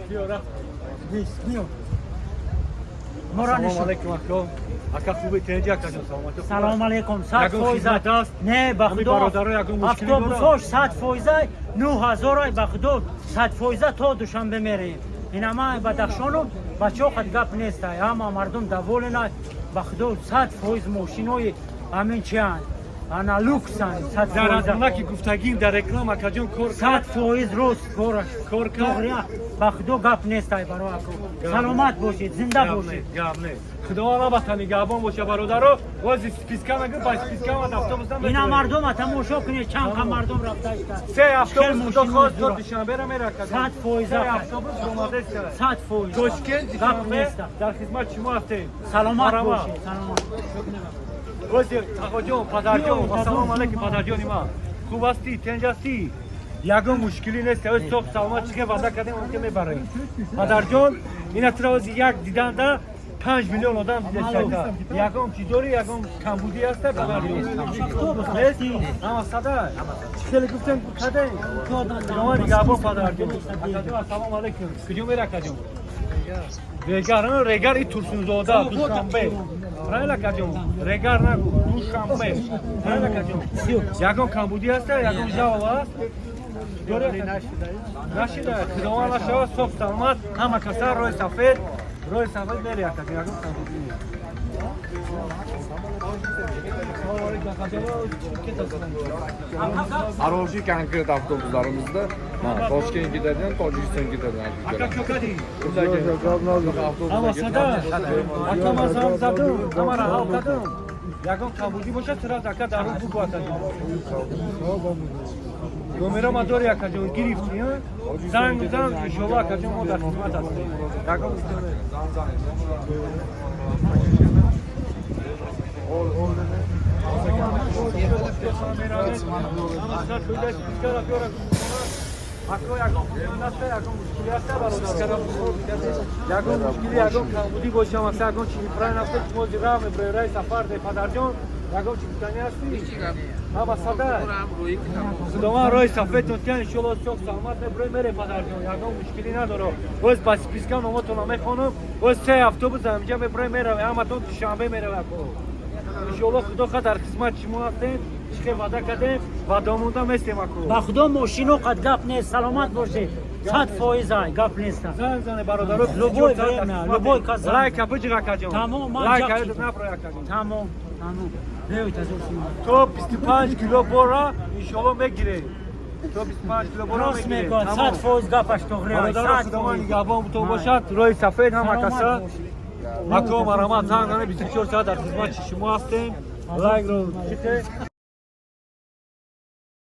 Биё, рафт. Нест, биё. Мора Салом нишон. алейкум, ака. Ака, хубе, тенҷи, акаҷон, саломатӣ хуб? Салом алейкум, 100 Ягон фоиза. хизмат аст? Не, ба Ҳами худо. бародаро ягон мушкилӣ доранд? Автобусош 100 фоиза, 9000-ай, ба худо, 100 фоиза то Душанбе мерем. Инама Бадахшону бачаҳо қад гап нестай, ҳама мардум доволенай, ба худо, 100 фоиз. Мошинои ҳамин чианд, ана люксан, сад Дар фоиза. азмона ки гуфтагим дар реклама, акаҷон, кор 100 фоиз рост кораш. Кор кард? Тоғри, ба худо, гап нестай баро ако. Саломат бошед, зинда Гап бошед. нест, гап нест. Худованд албатта нигаҳбон боша, бародаро. Бози списка нагӯ, ба списка омад автобус. Ина мардума тамошо кунед, чанд қа мардум рафта иста. Се автобус, худо Хел хост, то мошино. Душанбера мера, акаҷон. 100%. Се автобус омадест. 100%. Тошкент, Гап Душанбе неста. дар хизмати шумо ҳастем. Саломат Марҳамат. бошед, саломат. Бози тағоҷон, падарҷон, ассалому алайкум, падарҷони ман. Хуб ҳастӣ, тенҷ ҳастӣ? Ягон мушкилӣ нест, оз соф саломат, чӣ ке ваъда кардем, он ке мебарем. Падарҷон, ина тура ози як диданда 5 миллион одам дидашака. Ягон чӣ дорӣ, ягон камбудӣ ҳаста, падарҷон? Нест? Ҳама сада? Чӣ хеле гуфтем, кадем? Худованд нигаҳбон, падарҷон. Акаҷон, ассалому алайкум. Куҷо мера, акаҷон? Регар, Регар и Турсунзода, Душанбе. Правильно, акаҷон? Регар нагу, Душанбе. Правильно, акаҷон? Ягон камбудӣ ҳаста, ягон жалоба аст? Дорӣ? Нашида. Худованд нашава, соф саломат, ҳама каса роҳи сафед, роҳи сафед мери, акаҷон, ягон камбудӣ нест. Ассалому алайкум, акаҷон. Хороший конкрет avtobuslarimizda mana Toshkent ketadigan, Tojikiston ketadigan. Ака, чокади? Avtobuslar Ҳама сада? Ака, ман занг задум, ҳамаро ҳал кардум. Ягон камбудӣ бошад, сразу, ака, дар рӯ бугӯ, акаҷон. Номеро ма дори, акаҷон, гирифтӣ, а? Занг зан, иншоалло, акаҷон, мо дар хизмат ҳастем. Ягон мушкил нест. Ягон мушкили, ягон камбудӣ боша, масалан, ягон чи правильно нафта, мо зира меброи сафар де, падарҷон, ягон чи гуфтанӣ ҳастӣ? Ҳама сада? Худованд роҳи сафедтон тиҳад, иншоалло, соф саломат меброи мере, падарҷон, ягон мушкилӣ надоро. Боз ба списка номотонро мехонам, боз се автобус ҳаминҷа меброи мераве, ҳаматон Душанбе мераве, ако. Иншоалло, худо хоҳад, дар хизмати шумо ҳастем, чӣ хел ваъда кардем, ваъдамонда местем, ако. Ба худо, мошино қад гап нест, саломат бошед. 100 фоизай, гап неста. Занг зане, бародаро. Любой время, любой кас занг. Лайка биҷиқ, акаҷон. Тамом, ман Лайка ҷақ ёдат чидам. наброй, акаҷон. Тамом, биёед, азор шумо. То 25 кило бора иншоалло мегирем. То 25 кило бора Рост мегирем. мегӯяд, 100% гапаш тоғри. Бародаро, худованд нигаҳбон бутон бошад, роҳи сафед ҳама каса. Ако, марҳамат, занг зане, 24 соат дар хизмати шумо ҳастем. Лайкро чиқе.